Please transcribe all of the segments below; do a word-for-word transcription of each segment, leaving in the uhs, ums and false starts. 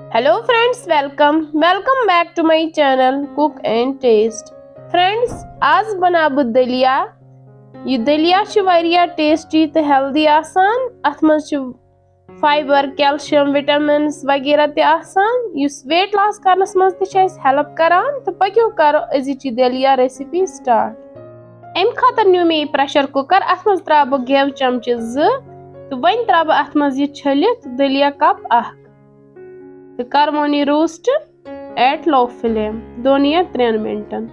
Hello friends, welcome welcome back to my channel Cook and Taste. Friends, آز بناو بہٕ دٔلیا۔ یہِ دٔلیا چھِ واریاہ ٹیسٹی تہٕ ہیلدی آسان۔ اَتھ منٛز چھِ فایبر، کیلشیم، وٹامنز وغیرہ تہِ آسان، یُس ویٹ لاس کرنس منٛز تہِ چھِ اَسہِ ہیلپ کران۔ تہٕ پٔکِو کرو أزِچ یہِ دٔلیا ریسیپی سٹارٹ۔ اَمہِ خٲطرٕ نیوٗ مےٚ یہِ پریشر کُکر، اَتھ منٛز ترٛاوٕ بہٕ گٮ۪و چمچہٕ زٕ تہٕ وۄنۍ ترٛاوٕ بہٕ اَتھ منٛز یہِ چھٔلِتھ دٔلیا کپ اکھ تہٕ کروون یہِ روسٹ ایٹ لو فلیم دۄن یا ترٛٮ۪ن منٹن۔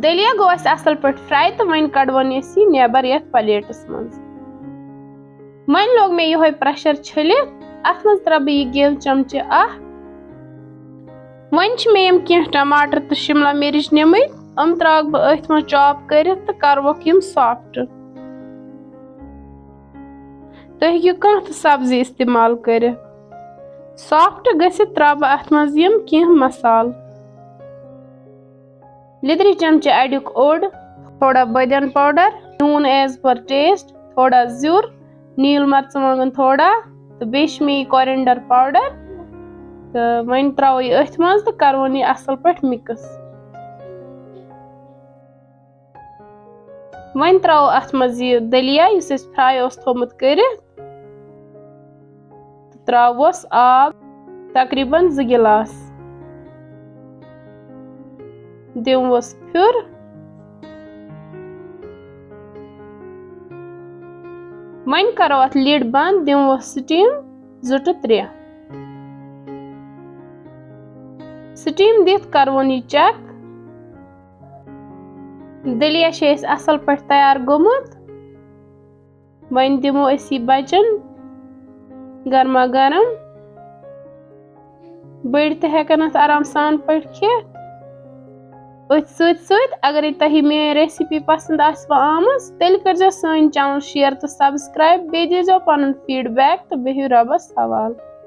دٔلیا گوٚو اَسہِ اَصٕل پٲٹھۍ فراے تہٕ وۄنۍ کڑوون أسۍ یہِ نٮ۪بر یَتھ پلیٹس منٛز۔ وۄنۍ لوگ مےٚ یِہوے پریشر چھٔلِتھ، اَتھ منٛز ترٛاوٕ بہٕ یہِ گیو چمچہٕ اکھ۔ وۄنۍ چھِ مےٚ یِم کینٛہہ ٹماٹر تہٕ شملہ مرچ نِمٕتۍ، یِم ترٛاوَکھ بہٕ أتھۍ منٛز چاپ کٔرِتھ تہٕ کروکھ یِم سافٹ۔ تُہۍ ہیٚکِو کانٛہہ تہِ سبزی استعمال کٔرِتھ۔ سافٹ گٔژھِتھ ترٛاوٕ بہٕ اَتھ منٛز یِم کینٛہہ مسالہٕ۔ لیٚدرِ چمچہٕ اَڈیُک اوٚڑ، تھوڑا بٲدیان پاوڈر، نوٗن as per taste، تھوڑا زیُر، نیٖل مرژٕوانٛگن تھوڑا، تہٕ بیٚیہِ چھِ مےٚ یہِ کورینڈر پاوڈر۔ تہٕ وۄنۍ ترٛاوو یہِ أتھۍ منٛز تہٕ کروون یہِ اَصٕل پٲٹھۍ مِکٕس۔ وۄنۍ ترٛاوو اَتھ منٛز یہِ دٔلیا یُس اَسہِ فراے اوس تھوٚومُت کٔرِتھ۔ تہٕ ترٛاووس آب تقریباً زٕ گِلاس۔ دِموس پھیُر۔ وۄنۍ کرو اَتھ lid بنٛد، دِموس steam زٕ to ترٛےٚ۔ Steam دِتھ کروون یہِ check۔ دٔلیا چھِ اَسہِ اَصٕل پٲٹھۍ تیار گوٚمُت۔ وۄنۍ دِمو أسۍ یہِ بچن گرما گرم۔ بٔڑۍ تہِ ہٮ۪کن اَتھ آرام سان پٲٹھۍ کھٮ۪تھ۔ أتھۍ سۭتۍ سۭتۍ اگرے تۄہہِ میٲنۍ recipe پسنٛد آسِوٕ آمٕژ، تیٚلہِ کٔرزیٚو سٲنۍ channel share تہٕ subscribe، بیٚیہِ دیٖزیٚو پنُن feedback تہٕ بِہِو رۄبس حوالہٕ۔